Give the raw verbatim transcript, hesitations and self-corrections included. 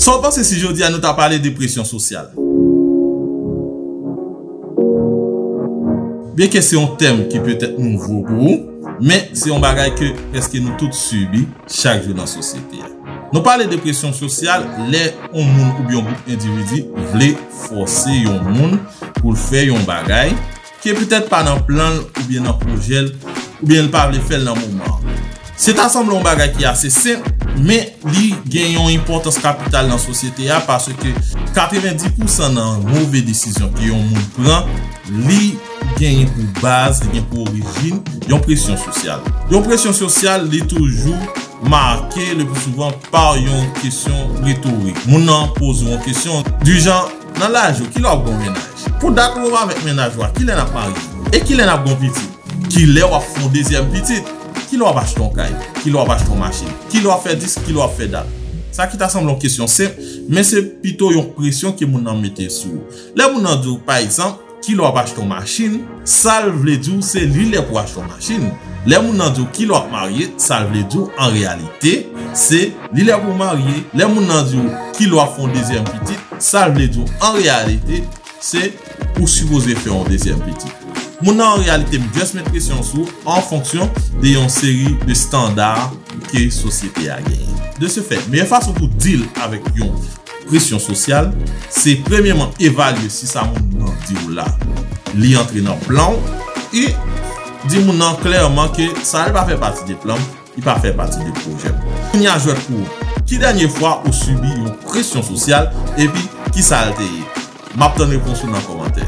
Sa w panse si jodi a nou ta pale de presyon sosyal? Byenke se yon tèm ki petèt nouvo pou ou, men se yon bagay ke prèske nou tout sibi chak jou nan sosyete a. Nou pale de presyon sosyal lè yon moun oubyen yon gwoup endividi vle fòse yon moun pou l fè yon bagay ke petèt pa nan plan l oubyen nan pwojè l, oubyen l pa vle fè l nan moman an. Se ta sanble yon bagay ki ase senp, men li gen yon enpòtans kapital nan sosyete a, paske katrevenndis pousan nan move desizyon ke yon moun pran, li genyen pou baz, li gen pou orijin yon presyon sosyal. Yon presyon sosyal, li toujou make le pli souvan pa yon kesyon retorik. Moun nan poze yon kesyon di jan, nan laj ou, kilè w ap gen yon mennaj? Pou dat ou avèk mennaj ou a, kilè n ap marye? E kilè n ap gen yon pitit? Kilè w ap fè yon dezyèm pitit? Kilè w ap achte yon kay? Kilè w ap achte yon machin? Kilè w ap fè dis? Kilè w ap fè dat? Sa ki ta sanble yon kesyon senp, men se pito yon presyon ke moun nan mete sou ou. Lè moun nan di w, pa egzanp, kilè w ap achte yon machin, sa l vle di w se li lè pou achte yon machin. Lè moun nan di w kilè w ap marye, sa l vle di w an reyalite se li lè pou w marye. Lè moun nan di w kilè w ap fè yon dezyèm pitit, sa l vle di w an reyalite se ou sipoze fè yon dezyèm pitit. Moun nan an reyalite m just met presyon sou ou an fonksyon de yon seri de estanda ke sosyete a genyen. De ce fait, meyè fason pou deal avèk yon presyon sosyal, se premyèman evalye si sa moun nan di w la, li antre nan plan w, e di moun nan klèman ke sa li pa fè pati de plan m, li pa fè pati de pwojè m. Kounye a jwèt pou ou. Ki dènye fwa ou sibi yon presyon sosyal, epi kisa l te ye? M ap tann repons ou nan kòmantè.